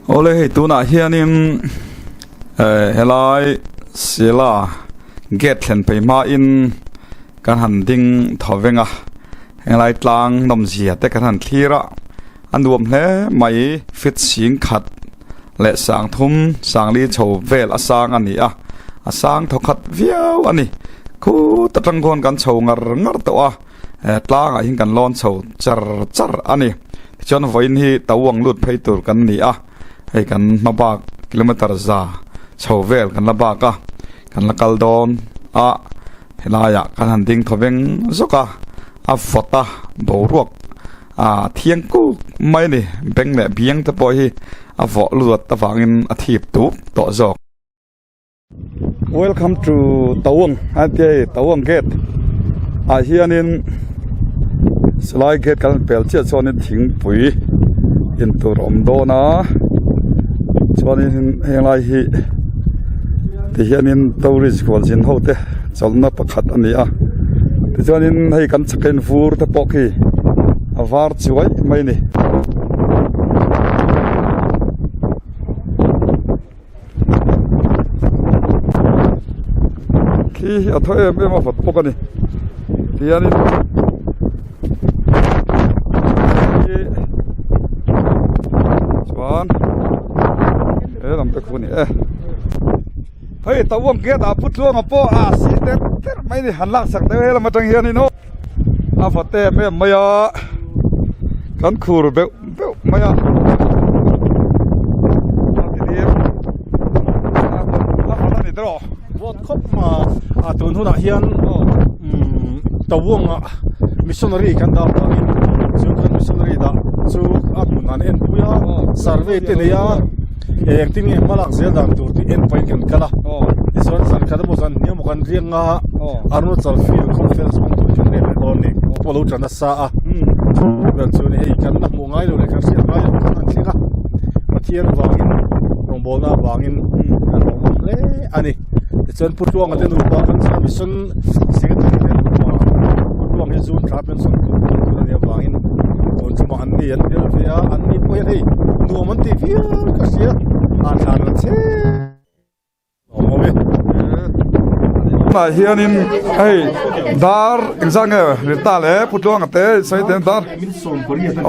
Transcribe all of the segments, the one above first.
Awle hei tunah hianin eh helai Sela gate thlen phei hmain kan han ding thaw veng a helai tlang nawmzia te kan han thlir a a nuam hle mai fit sing khat leh sang thum sangli chho vel a sang a ni a a sang thaw khat viau a ni khut atang khawn kan chho ngar ngar tawh a. Eh tlangah hian kan lawn chho char char a ni tichuan vawiin hi tauang lut phei tur kan ni a hei kan hma bak kilometer za chho vel kan la bak a kan la kal dawn a helaiah kan han ding thaw veng zawk a a vawt a boruak ah thiang kuk mai a ni beng leh biang te pawh hi a vawh luat avangin a thip tup tawh zawk. Welcome to Tawang a tia hei Tawang gate ah hianin silai gate kan pel chiah chuanin thingpui in tur a awm dawn a chuanin henglai hi ti hianin tourist kual zin ho te chawlhna pakhat a ni a tichuanin hei kan chhakin vur te pawh khi a var chuai mai a ni. Khi hi a thaw em em a vawt bawk a ni tihianin hi chuan he lam te khu a ni e hei tauang gate ah putluanga pawh a si ter ter mai a ni han lak sak deuh helam atang hianin aw a vawt em em mai a kan khur beuh beuh mai a Vawt khawp ma a tun hunah hian Tawanga missionary kan dah vangin chu kan missionary dah chu a hmun an en pui a survey te nei a engtin nge hma lak zel dan tur tih en pahin kan kal a tichuan zan khat emaw zan hniam emaw kan riang a Arunachal field conference hmang tur kan rel leh dawn a ni pawh lo tan nasa a chuan chuan hei kan la hmuh ngai lo leh kan hriat ngai lo khan an thleng a Pathian vangin rawngbawlna avangin kan lawm awm hle a ni tichuan Pu Tluanga te nupa kan chuan mission secretary te nupa Pu Tluang hi June thla pension tur tur a nih avangin tun chungah an ni an tel ve a an ni pawh hian hei nuam an ti viau ka hria a thlan la che. Tunah hianin hei dar engzah nge ri ta le Putluanga te sawi te dar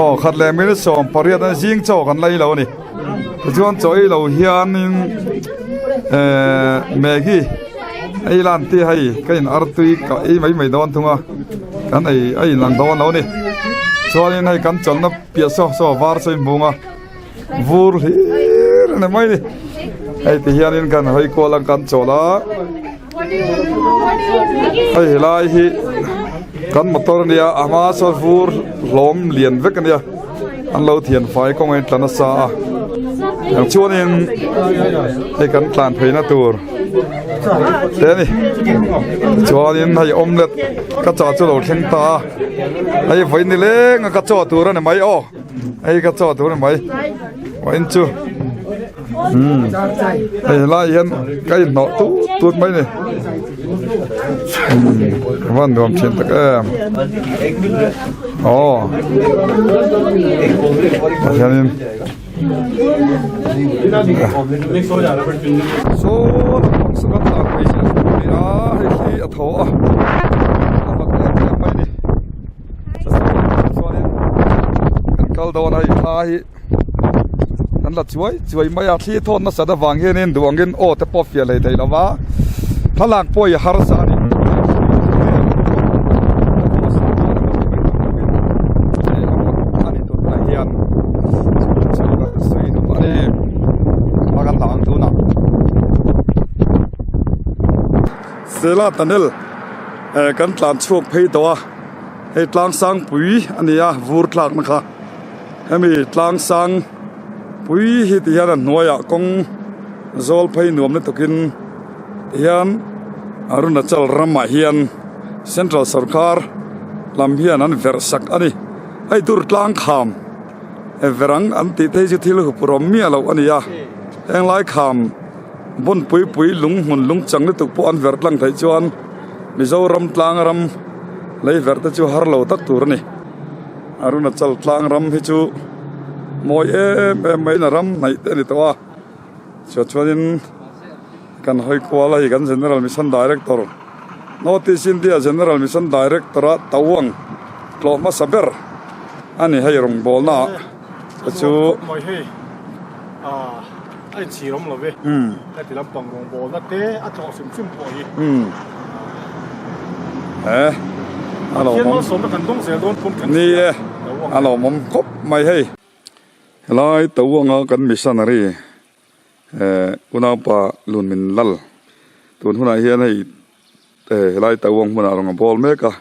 aw khat leh minute 18 a zing chaw kan la ei lo a ni tichuan chaw ei lo hianin ehh maggi ei lan tih hei ka in artui ka ei mai mai dawn thung a kan ei a inang dawn lo a ni chuanin hei kan chawlhna piah saw saw var saw in hmung a. Vur hlir a ni mai ni hei ti hianin kan hawi kual ang kan chawl a hei helai hi kan motor a nia a hma sawn vur hlawm lian vek a nia an lo thian fai kawng a in tla nasa a tiang chuanin hei kan tlan pheina tur te a ni chuanin hei omelette ka chah chu lo thleng ta a hei vawi ni leng a ka chaw tur a ni mai aw. Hei ka chaw tur mai vawiin chu umm hei helai hian ka inhnawh tut tut mai ni umm a van nuam thin tak em aw tah hianin saw lampang saw kan dah phei a hei hi a tho a a vak em em mai ni. Chuanin kan kal dawn a hei thla hi kan la chuai chuai mai a thli thawn nasat avang hianin duh angin aw te pawh fiah hlei thei lo va thlalak pawh hi a harsa a ni. Sela tunnel kan tlan chhuak phei tawh a. Hei tlang sang pui a ni a vur tlak na kha hemi tlang sang pui hi ti hian a hnuaiah kawng zawl phei nuam lutuk in ti hian Arunachal ramah hian central sorkar lam hian an verh sak a ni hei tur tlang kham verang an tih te hi chu thil huphurhawm miah loh a ni a henglai kham bun pui pui lung hmun lung chang lutuk pawh an verh tlang theih chuan. Mizoram tlang ram lei verh te chu har lo tak tur a ni. Arunachal tlang ram hi chu Mawi em em mai in a ram hnaih te a ni tawh a chuah chuanin kan hawi kual a hei kan General Mission Director North East India General Mission Director a Tawang tlawh hmasa ber a ni hei rawngbawlna ah te chu A inchhir awm lo ve heti lampang rawngbawlna te a tlawh hrim hrim pawh hi he a lo awm malsawmna kan dawng zel dawn pawn kan ni e a lo awm khawp mai hei helai to anga kan missionary eh unaupa lun min lal tun hunah hian hei helai to ang hmunah rawn a bawl mek a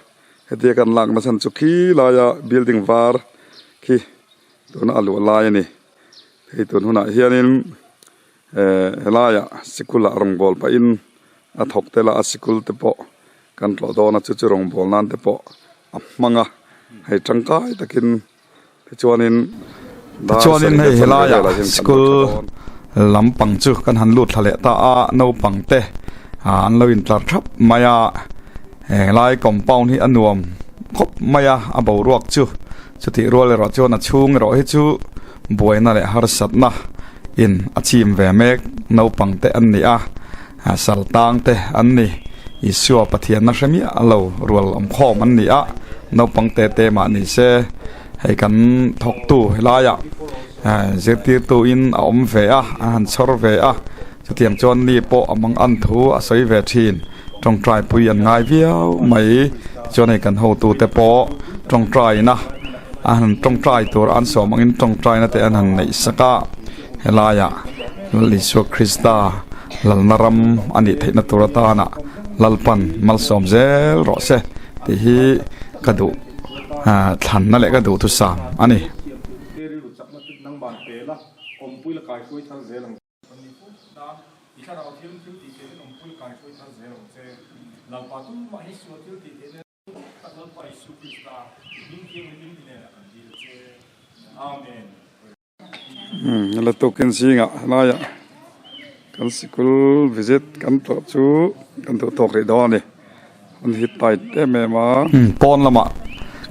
hetia kan lakna chhan chu khi laia building var khi tuna a luah lai a ni. Hei tun hunah hianin eh helaiah sikul ah rawngbâwl pahin a thawk tel a, a sikul te pawh kan tlawh dawn a chu chu rawngbâwl nan te pawh a hmang a hei tangkai takin tichuanin Tichuanin hei helaiah sikul lampang chu kan han lut thla leh ta a naupang te ah an lo intlar thap mai a helai compound hi a nuam khawp mai a a boruak chu. Chutih rual erawh chuan a chhung erawh hi chu buaina leh harsatna in a chim ve mek naupang te an ni a, sal tang te an ni. Isua Pathianna hre miah lo rual awmkhawm an ni a, naupang te te mah ni se hei kan thawktu helaiah zirtirtu in a awm ve a, an han chhawr ve a, chutiang chuan ni pawh a mang an thu a sawi ve thin. Tawngtai pui an ngai viau mai tichuan hei kan hotute pawh tawngtaina a han tawngtai tur an sawm angin tawngtaina te an han neih sak a helaiah Lal Isua Krista lalna ram a nih theihna tur atana Lalpan malsawm zel rawh se tih hi ka duh ah thlanna leh ka duhthusam a ni. Ni fur nan i thlarau thil thil tih theih in awmpui kai hruai thar zel ang che. Lalpa tumah hi sual thil tih theih nen tak Lalpa Isu Krista i hming thianghlim i hnenah kan dil che. Amen. Umm la tukin zingah helaiah kan sikul visit kan tlawh chu kan duh tawk rih dawn a ni. An hit tight em em a. Pawn lamah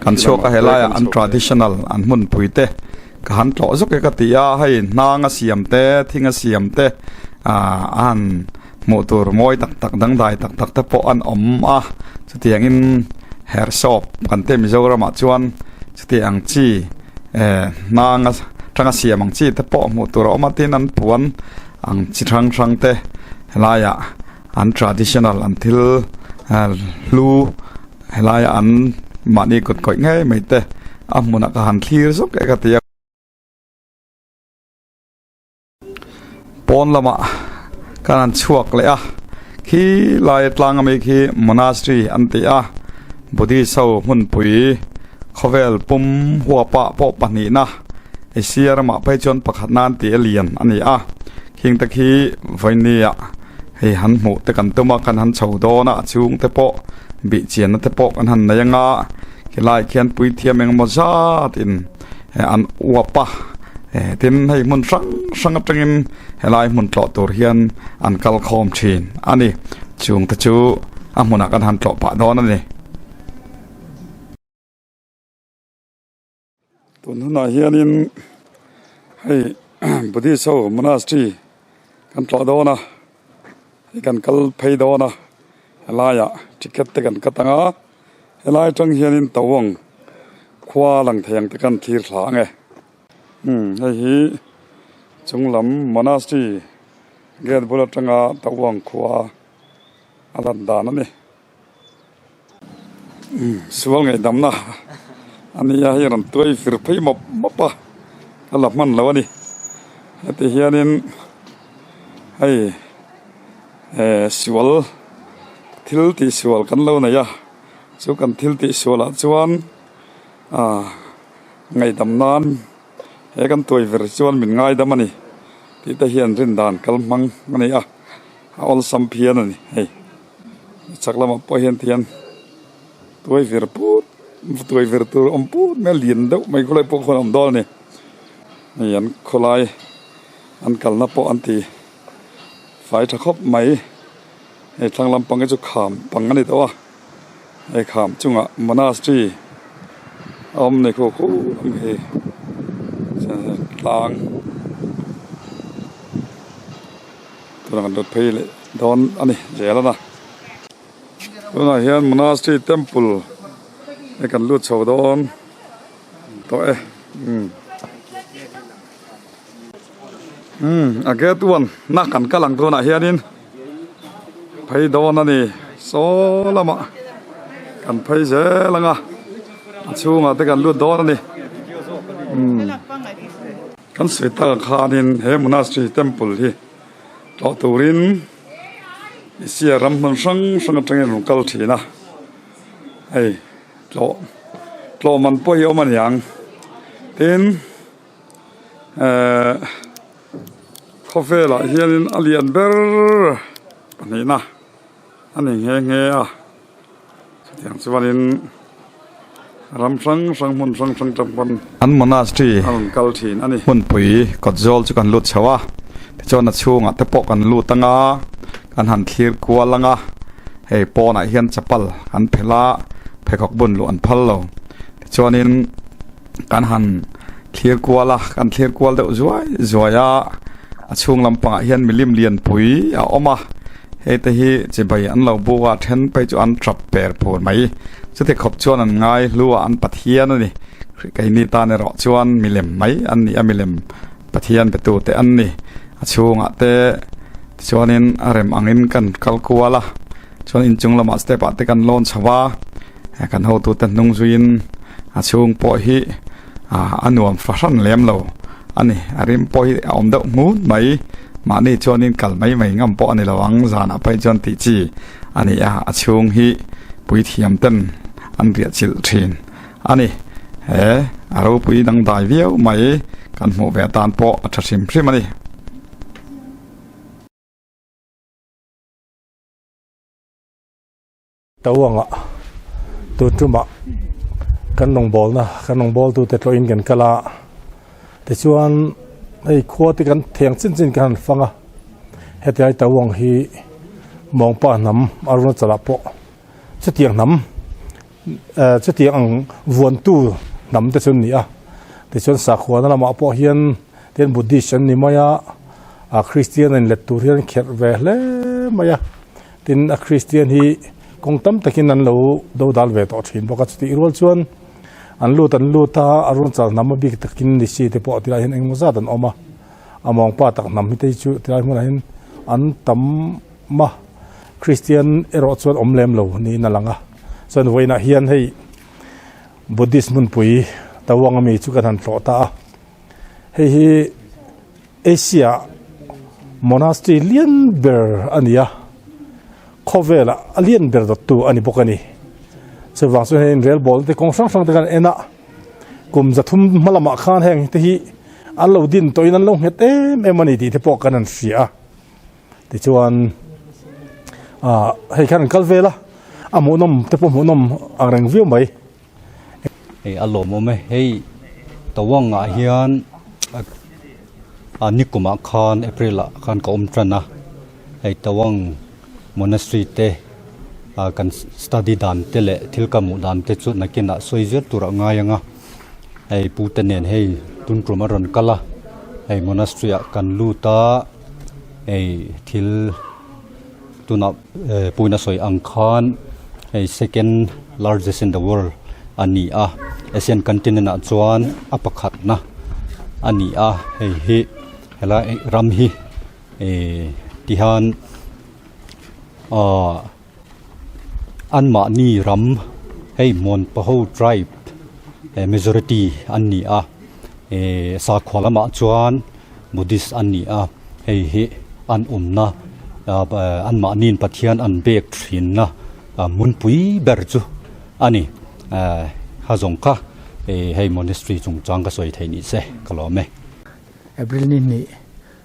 kan chhuak a helaiah an traditional an hmunpui te ka han tlawh zuk e ka ti a hei hnang a siam te thing a siam te ah a han hmuh tur mawi tak tak dangdai tak tak te pawh an awm a chutiangin herhsawp kan tih Mizoramah chuan chutiang chi eh hnang atanga siam ang chi te pawh hmuh tur a awm a tin an puan ang chi hrang hrang te helaiah. An traditional an thil hlu helaia an mahni kut kawih ngei mai te a hmunah ka han thlir zawk e ka ti a. Pawn lamah kan han chhuak leh a khi lai tlang ami khi monastery an ti a Buddhist ho hmunpui khawvel pum huapa pawh pahnihna Asia ramah phei chuan pakhatna an tih a lian a ni a khing te khi vawinia. Hei han hmuh te kan tum a, kan han chho dawn a, a chhung te pawh bih chianna te pawh kan han nei anga khilai khian puithiam engemaw zat in an uap a, tin hei hmun hrang hrang atangin helai hmun tlawh tur hian an kal khawm thin a ni, chung te chu a hmunah kan han tlawh pah dawn a ni. Tun hunah hianin hei Buddhist ho monastery kan tlawh dawn a hei kan kal phei dawn a helaiah ticket te kan cut ang a helai atang hianin Tawang khua lang thei ang te khan thlir thla ang e umm hei hi chung lam monastery gate bul atanga Tawang khua a lan dan a ni. Sual ngaihdamna a nia hei rawn tuai vir phei mawp mawp a ka la hman lo a ni heti hianin hei eh sual thil tih sual kan lo nei a chu kan thil tih sual ah chuan ah ngaihdam nan he kan tuai vir chuan min ngaidam a ni tih te hian rin dan kal hmang a ni a a awlsam phian a ni hei. Chak lamah pawh hian tihian tuai vir put tuai vir tur awm put mai a lian deuh mai khawlai pawh khawn a awm dawn a ni hei an khawlai an kalna pawh an ti fai tha khawp mai hei thlang lampang hi chu kham pang a ni tawh a hei kham chungah monastery a awm ni khaw khur ang hi. tlang tunah kan lut phei leh dawn a ni zel a na tunah hian monastery temple hi kan lut chho dawn tawh e umm umm a gate one na kan kal ang tunah hianin phei dawn a ni saw lamah kan phei zel ang a a chhungah te kan lut dawn a ni umm kan sawi tak ang khanin he monastery temple hi tlawh turin Asia ram hmun hrang hrang atangin an rawn kal thin a hei tlawh tlawh man pawh hi a awm a niang tin ehh khawvelah hianin a lian ber pahnihna a ni nghe nghe a chutiang chuanin ram hrang hrang hmun hrang hrang atang pawn an monastery a rawn kal thin a ni hmunpui kawt zawl chu kan lut chho a tichuan a chhungah te pawh kan lut anga kan han thlir kual anga hei pawnah hian chapal an phelh a pheikhawk bun luh an phal lo tichuanin. Kan han thlir kual a, kan thlir kual deuh zuai zuai a, a chhung lampangah hian milim lianpui a awm a, hei te hi chibai an lo buk a, then phei chu an tap per pur mai, chuti khawp chuan an ngai hlu a, an Pathian a ni, keini tan erawh chuan milem mai an ni a, milem Pathian be tu te an ni, a chhungah te tichuanin a rem angin kan kal kual a, chuan inchung lamah step ah te kan lawn chho a. Kan hotute hnung zuiin a chhung pawh hi a nuam fahran lem lo a ni. A rim pawh hi a awm deuh hmun mai. Mahni chuanin kal mai mai ngam pawh a ni lo ang. Zanah phei chuan tih chi a ni a, a chhung hi puithiam ten an riah chilh thin a ni. He a ropui dangdai viau mai kan hmuh ve atan pawh a tha hrim hrim a ni. Tauanga tun tumah kan rawngbawlna kan rawngbawltute tlawhin kan kal a, tichuan hei khua te kan theng chin chin kan han fang a, hetiai Tauang hi Mawngpa hnam Arunachal ah pawh chutiang hnam eh chutiang ang vuantu hnam te chu an ni a, tichuan sakhuana lamah pawh hian tin Buddhist an ni mai a, ah Christian a inlet tur hian an kherh ve hle mai a. Tin, a Kristian hi kawng tam takin an lo dodal ve tawh thin bawk a, chutih rual chuan an lut an lut a, a ruangchal hnam a bik takin Nisi te pawh tilai hian engemaw zat an awm a, a mawngpa tak hnam hi te hi chu tilai hmunah hian an tam a, Kristian erawh chuan awm lem lo niin a lang a, chuan vawiinah hian hei Buddhist hmunpui Tawang ami chu kan han tlawh ta a, hei hi. Asia monastery lian ber a ni a, khawvelah a lian ber dawttu a ni bawk a ni. Chuvang chuan hei rel ball te kawng hrang hrang te kan en a, kum zathum hma lamah khan heng te hi an lo din tawhin an lo nghet em em a ni tih te pawh kan han hria a. Tichuan ah hei khan an kal vel a, a hmuhnawm te pawh hmuhnawm ang reng viau mai. Hei a lawmawm e, hei Tawang ah hian a nikum ah khan April ah khan ka awm tan a, hei Tawang monastery te ah kan study dan te leh thil ka hmuh dan te chu nakinah sawi zir tur a ngai ang a, hei pu te nen hei tun tum a rawn kal a, hei monastery ah kan lut a, hei thil. Tunah puina sawi ang khan hei second largest in the world a ni a, Asian continent ah chuan a pakhatna a ni a, hei hi helai ram hi ihh tihian ahh anmahni ram hei Hmuanpaho tribe majority an ni a, ihh sakhua lamah chuan. Buddhist an ni a, hei hi an awmna anmahniin Pathian an bek thinna hmunpui ber chu a ni. Ha zawng kha hei monastery chungchang ka sawi theih ni se ka lawm e. April ni hnih,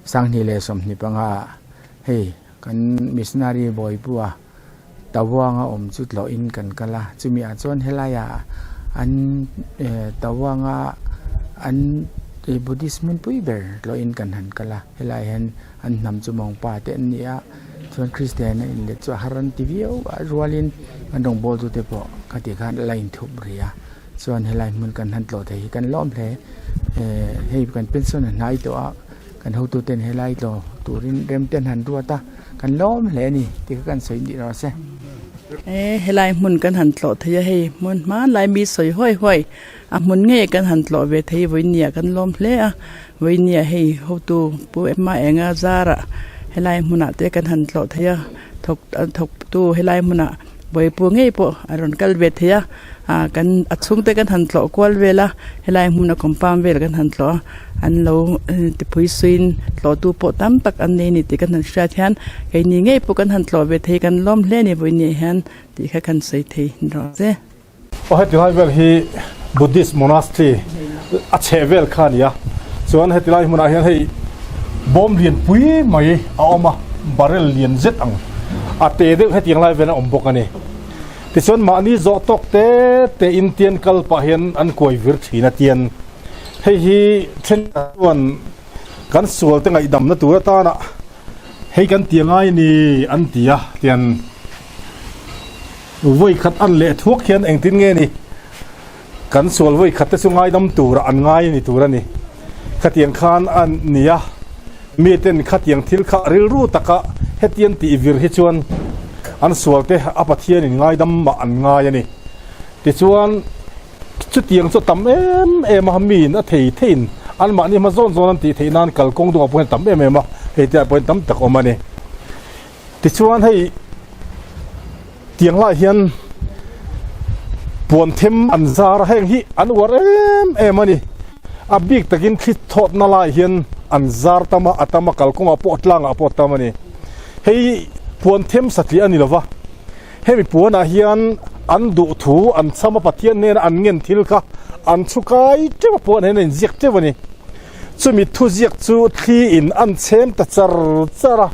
20 leh 25 ah hei kan missionary Bawipua Tawanga awm chu tlawhin kan kal a, chumi ah chuan helaiah an Tawanga an Buddhist hmunpui ber tlawhin kan han kal a, helaiah hian an hnam chu Mawngpa te an ni a, chuan Kristian a inlet chu a har an ti viau a rualin an rawngbâwl tute pawh khati khan a la inthup rih a, chuan helai hmun kan han tlawh thei hi kan lawm hle. Hei kan pension a hnai tawh a kan hotuten helai tlawh turin rem te an han ruat a kan lawm hle a ni tih kha kan sawi nih rawh se. Helai hmun kan han tlawh thei a hei hmun hmanlai mi sawi huai huai a hmun ngei kan han tlawh ve thei vawinia kan lawm hle a vawinia hei hotu pu Emma Enga zarah helai hmunah te kan han tlawh thei a thawk thawktu helai hmunah buaipui ngei pawh a rawn kal ve thei a. Ah kan a chhungte kan han tlawh kual vel a helai hmuna compound vel kan han tlawh a an lo tipui suiin tlawhtu pawh tam tak an nei a ni tih kan han hriat hian keini ngei pawh kan han tlawh ve thei kan lawm hle a ni vawiin hian tih kha kan sawi thei rawh che. Aw heti lai vel hi Buddhist monastery a chheh vel kha a ni a chuan heti lai hmunah hian hei bawm lian pui mai a awm a barrel lian zet ang a te deuh hetiang lai vel a awm bawk a ni. Tichuan mahni zawh tawk te te in tian kal pah hian an kuai vir thin a tian hei hi thenkhat chuan kan sual te ngaihdamna tur atana hei kan ti angai ni an ti a tian vawi khat an leh thuak hian engtin nge ni kan sual vawi khat te chu ngaidam tura an ngai ni tur a ni khatiang khan a ni a miten khatiang thil kha rilru taka hetiang tih vir hi chuan an sual te a Pathianin ngaidam mah an ngai a ni tichuan chutiang chu a tam em em a miin a thei theiin anmahni hma zawn zawn an tih theih nan kalkawng dungah pawh hian a tam em em a hei te ah pawh hian tam tak a awm a ni tichuan hei. Tiang lai hian puan them an zar a, heng hi an uar em em a ni. A bik takin thli thawtna lai hian an zar tam a, a tam a, kalkawngah pawh tlangah pawh a tam a ni. Hei puan them satliah a ni lova, hemi puanah hian an duh thu an chham a, Pathian hnena an ngen thil kha an chhu kai teuh a, puan hian a inziak teuh a ni. Chumi thuziak chu thli in an chhem ta char char a,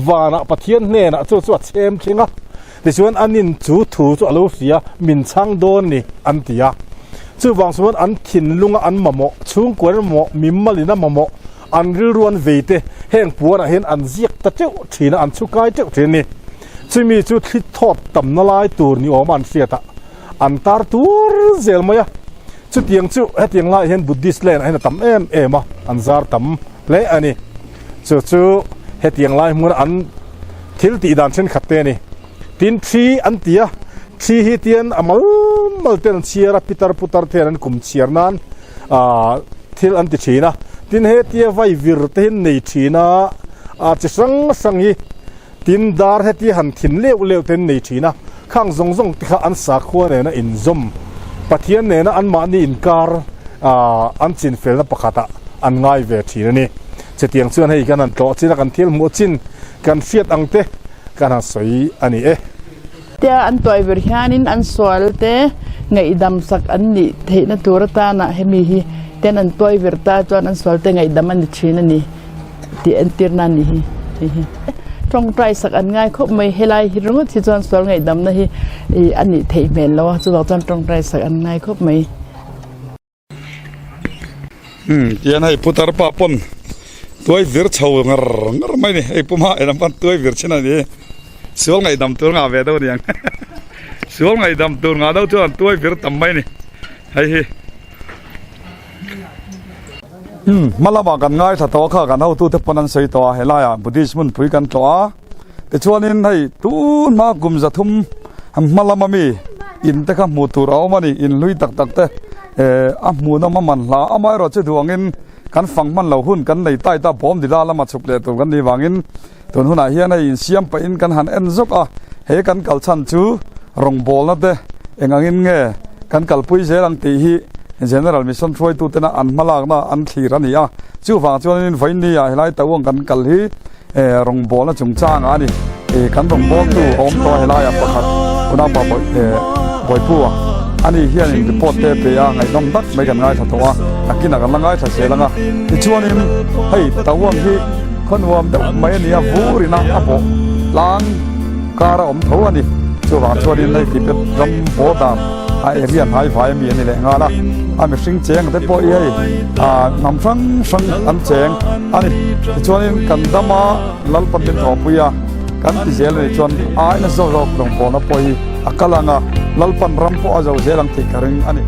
vanah Pathian hnenah chu chu a chhem thleng a, tichuan an in chu thu chu a lo hria, min chhang dawn ni an ti a. Chuvang chuan an thinlunga an mamawh, chhungkuan an mamawh, mimalin a mamawh, an rilru an vei te heng puanah hian an ziak ta teuh thin a, an chhu kai teuh thin a ni. Chumi chu thli thawt tamna lai tur ni awma an hriat a, an tar tur zel mai a. Chutiang chu hetiang laiah hian Buddhist land ah hian a tam em em a, an zar tam hle a ni. Chu chu hetiang lai hmuna an thil tih dan thenkhat te a ni. Tin thi an ti a, thi hi tian a mal mal ten an chhiar a, pitar putar te hian an kum chhiar nan ah thil an ti thin a. Tin hetia vai vir te hi an nei thin a, ah chi hrang hrang hi Tin, dar heti han thin leuh leuh te an nei thin a, khang zawng zawng te kha an sakhua nena inzawm, Pathian nena anmahni inkar an chinfelna pakhatah an ngai ve thin a ni. Chutiang chuan hei kan han tlawh chin a, kan thil hmuh chin kan hriat ang te kan han sawi a ni e. Tia an tuai ber hianin an sual te ngaihdam sak an nih theihna tur atana hemi hi ten an tuai ber ta chuan an sual te ngaihdam a ni thin a ni tih entirna a ni hi hei hi. Tawngtai sak an ngai khawp mai helai hi ringawt hi chuan sual ngaihdamna hi ih a nih theih hmel lo a chuvang chuan tawngtai sak an ngai khawp mai. Umm tihian hei putar pa pawn tuai vir chho ngar ngar mai a ni hei puma en ang pawn tuai vir chin a ni sual ngaihdam tur ngah ve deuh a niang sual ngaihdam tur ngah deuh chuan tuai vir tam mai a ni hei hi umm hma lamah kan ngaithla tawh a kha kan hotute pawn an sawi tawh a helaiah buddhist hmunpui kan tlawh a. Tichuanin hei tun hma kum zathum hma lama mi in te kha hmuh tur a awm a ni in hlui tak tak te eh a hmuhnawm a man hla amaherawh chu duh angin kan fang hman lo hun kan nei tai ta bawm dila lama chhuk leh tur kan nih vangin tun hunah hian hei insiam pahin kan han en zawk a he kan kal chhan chu rawngbawlna te eng angin nge kan kalpui zel ang tih hi General Mission hruaitutena an hmalakna an thlir a ni a chuvang chuanin vawiin ah helai tauang kan kal hi. Eh rawngbawlna chungchangah a ni. Eh kan rawngbawltu a awm tawh a helaiah pakhat unaupa eh Bawipua a ni hianin report te a pe a ngaihnawm tak mai kan ngaithla tawh a nakinah kan la ngaithla zel ang a. Tichuanin hei Tawang hi khaw nuam deuh mai a ni a vur ina a bawh tlang kar a awm tho a ni. Chuvang chuanin hei Tibet ram border a area hnai vai ami a ni leh nghal a a mihring cheng te pawh hi hei ah hnam hrang hrang an cheng a ni tichuanin kan dama Lalpan min thawhpui a kan ti zel a nih chuan aina zawk zawk rawngbawlna pawh hi a kal ang a Lalpan ram pawh a zo zel ang tih ka ring a ni.